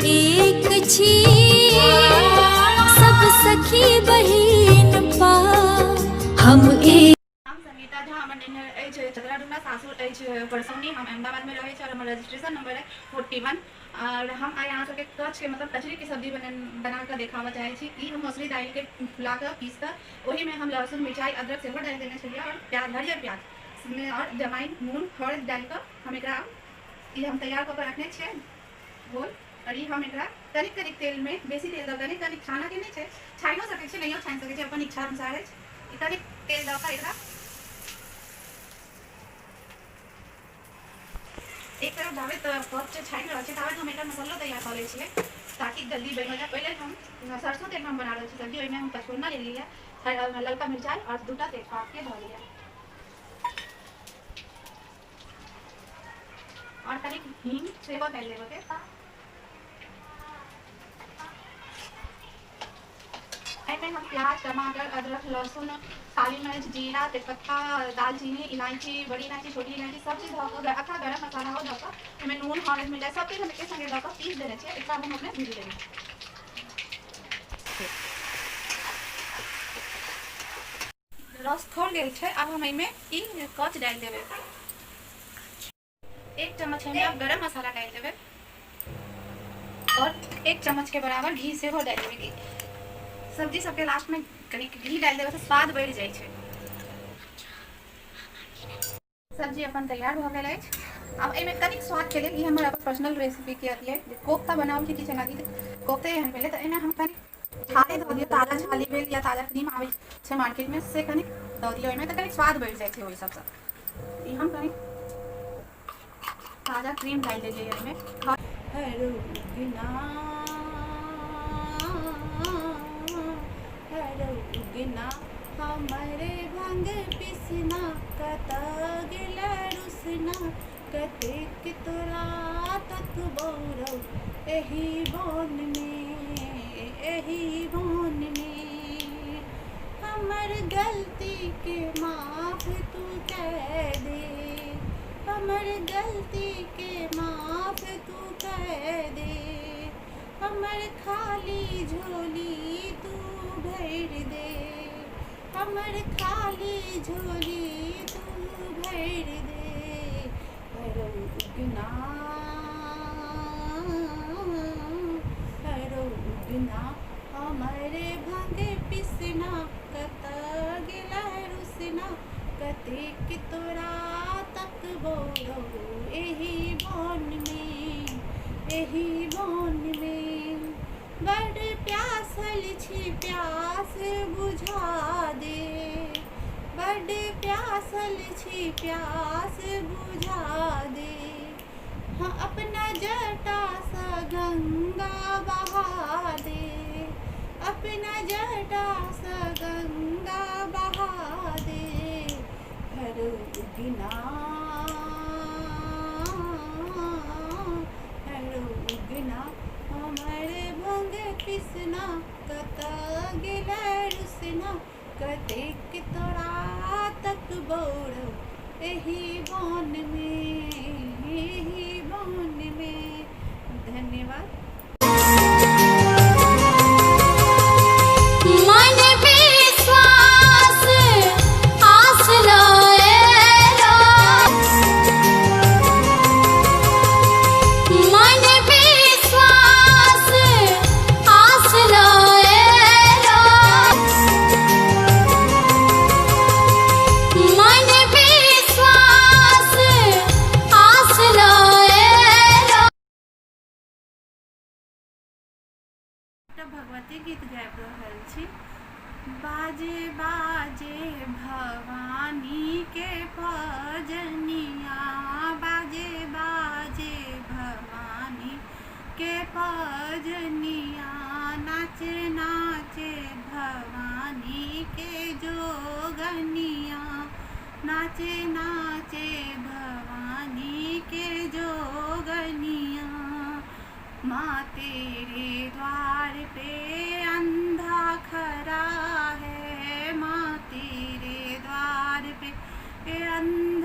एक छी, सब सखी बहिन पा हम एक। हम संगीता झा, हमर नैहर अछि चतरा डुमरा, सासुर अछि परसौनी। हम अहमदाबादमे रहै छी आओर हमर रजिस्ट्रेशन नंबर है 41। आओर हम आइ अहाँ सबके कचके मतलब कचरीके सब्जी बना कऽ देखाबऽ चाहै छी। ई हम मसुरी दालिके फुला कऽ पीस कऽ ओहिमे हम लहसुन, मिरचाइ, अदरक सेहो डालि देने छलियै आओर प्याज, हरियर प्याज आओर जमाइन, नून, हरदि डालि कऽ हम एकरा ई हम तैयार कऽ कऽ रखने छियै घोल। आओर ई हम एकरा कनिक कनिक तेलमे, बेसी तेल दऽ कऽ नहि, कनिक छानऽके नहि छै, छानिओ सकै छी, नहियो छानि सकै छी, अपन इच्छा अनुसार अछि। ई कनिक तेल दऽ कऽ एकरा एक तरफ जाबे तऽ कप जे छानि रहल छै ताबे हम एकर मसालो तैयार कऽ लै छियै ताकि जल्दी बनि जाय। ओहि लेल हम सरसों तेलमे हम बना रहल छी सब्जी। ओहिमे हम पचफोरना लेलियै, ललका मिरचाइ आओर दूटा तेजपातके धऽ लिअ आओर कनिक हींग सेहो डालि देबऽके। एहिमे हम प्याज, टमाटर, अदरक, लहसुन, काली मिर्च, जीरा, तेजपत्ता, दालचीनी, इलायची, बड़ी इलायची, छोटी इलायची सब चीज धऽ कऽ, आखा गरम मसाला हो धऽ कऽ, एहिमे नून, हरदि, मिरचाइ सब चीज हम एके संगे दऽ कऽ पीस देने छियै। एकरा हम अपने भूजि लेबै। रस खोल गेल छै। आब हम एहिमे ई कच डालि देबै। 1 चम्मच एहिमे आब गरम मसाला डालि देबै और 1 चम्मच के बराबर घी सेहो डालि देबै। सब्जी सबके लास्टमे कनि घी डालि देबै तऽ स्वाद बढ़ि जाइ छै। सब्जी अपन तैयार भऽ गेल अछि। आब एहिमे कनिक स्वादके लेल, ई हमर अपन पर्सनल रेसिपीके अथी अइ, कोफ्ता बनाबै छी किछु एना कोफ्ते एहन भेलै, तऽ एहिमे हम कनि छाली दऽ दियौ। ताजा छाली भेल या ताजा क्रीम आबै छै मार्केटमे, से कनिक दऽ दियौ ओहिमे तऽ कनिक स्वाद बढ़ि जाइ छै। ओहि सबसँ ई हम कनिक ताजा क्रीम डालि देलियै एहिमे। हर उगना, हर उगना, हमरे भंग पिसना, कत गेल रुसना, कतेक तोरा तक बौरौ एहि वन में, एहि वन में। हमर गलती के माफ तू कह दे, हमर गलती के माफ तू कह दे, हमर खाली झोली तू भरि दे, हमर खाली झोली तू भरि दे। हरो उगना, हरो उगना, हमरे भंग पिसना, कत गेला रुसना, कतेक तोरा तकबौ एहि वन में, एहि वन में। बड़ प्यासल छी, प्यास बुझा दे, बड़ प्यासल छी, प्यास बुझा दे। हाँ, अपना जटासँ गंगा बहा दे, अपना जटासँ गंगा बहा दे। हर उगना, हर उगना, हमर भंग पिसना, कत गेलै रुसना, कतेक तोरा तकबौ रौ एहि वन में, एहि वन में। धन्यवाद। मन विश्वास आस लाएला, मन विश्वास आस लाएला, मन विश्वास आस लाएला। एकटा भगवती गीत गाबि रहल छी। बाजे बाजे भवानी के भजनिया, बाजे बाजे भवानी के भजनिया, नाचे नाचे भवानी के जोगनिया, नाचे नाचे भवानी के जोगनिया। माँ तेरे द्वार पे अंधा खड़ा है, माँ तेरे द्वार पे अंधा